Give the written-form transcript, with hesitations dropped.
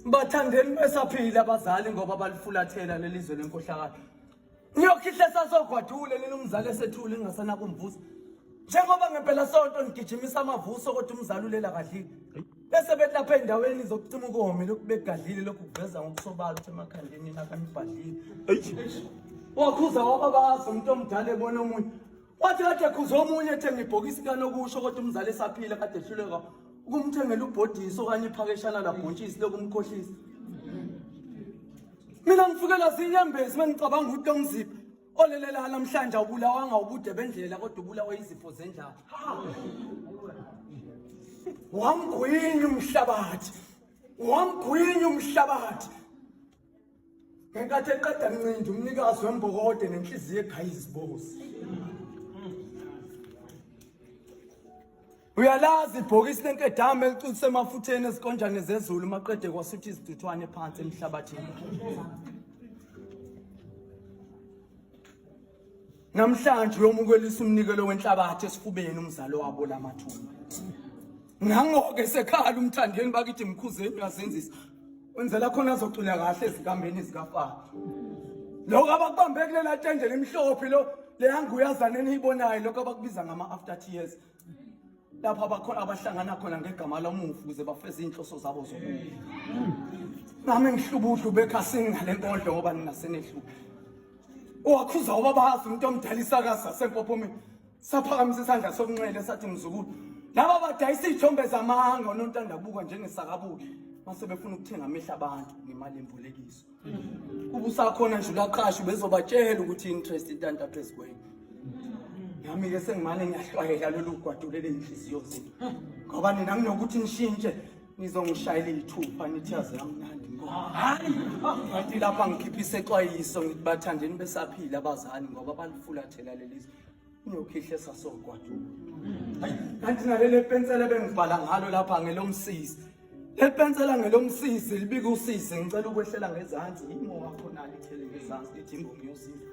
Bathandeni besaphila abazali ngoba balifulathela leli zwe lenkohlakalo. Niyokhihla sasogwadule nina umzali esethule ingasenakumvusa. Njengoba ngempela sonto nigijimisa amavuso kodwa umzali ulela kadlile. Bese bethi lapha endaweni zokucima ukomi lokhu begadlile lokhu kuveza ngokusobala ukuthi emakhandeni nina kanibhadlile. Wakhuza wababaza umuntu omdala ebona omunye. Wathi kade ekhuza omunye ethenga ibhokisi kanokusho kodwa umzali esaphila kade ehluleka ukumthengela ubhodisi okanye iphakeshana labhontshisi lokumkhohlisa. Mina ngifikela zinyembezi mengicabanga ukuthi lo mzipha olelela namhlanje awubulawanga ubude bendlela kodwa ubulawa izifo zendlala. Wamgwinya umhlabathi. Wamgwinya umhlabathi. Ngenkathi eqeda ncinda umnikazi wembokode nenhliziyo egaya izibozi. Uyalazi ibhokisi lenkedama elicwilise emafutheni ezikonjane zezulu maqede kwasutha iziduthwane phansi emhlabathini. Namhlanje uyomukelisa umnikelo wenhlabathi esifubeni umzalo wabo lamathuna. Nangoke sekhala umthandeni bakithi mkhuzeni uyazenzisa. Wenzela khona azocula kahle ezinkambeni zikaFaro. Lokho abakubambe kulela tende limhlophe lo leyanguyazana eniyibonayo lokho abakubiza ngama after tears. Lapho abakhona abahlangana khona ngegama lomufi ukuze bafeze inhloso zabo zobubi. Nami ngihlubuhlu bekhasini ngale nkondlo ngoba nina senehluke. Wakhuza ubabazi umuntu omdala isakaza sempophomeni. Saphakamisa isandla sokunxele sathi mzukulu. Laba badayisa iy'thombe zamanga onontanda kubukwa njengesakabuki mase befuna ukuthenga amehlo abantu ngemali yembolekiso. Kuba usakhona nje ulaqasha bezobatshela ukuthi interest intanta phezu kwenu. Nami-ke sengimane ngiyahlwayela lolu gwadule ley'nhliziyo zenu. Ngoba nina nginokuthi nishintshe nizongishayela iy'thupha nithi yaze yamnandi ngoba hayi kanti lapha ngikhipha isexwayiso ngithi bathandeni besaphila abazali ngoba balifulathela leli zwe niyokhihle sasogwadule hayi kanti naleli pensela ebengibhala ngalo lapha ngelomsizi leli pensela ngelomsizi libika usizi ngicela ukwehlela ngezansi yimo wakho nalo ithele ngezansi lithi imbongi yosizi.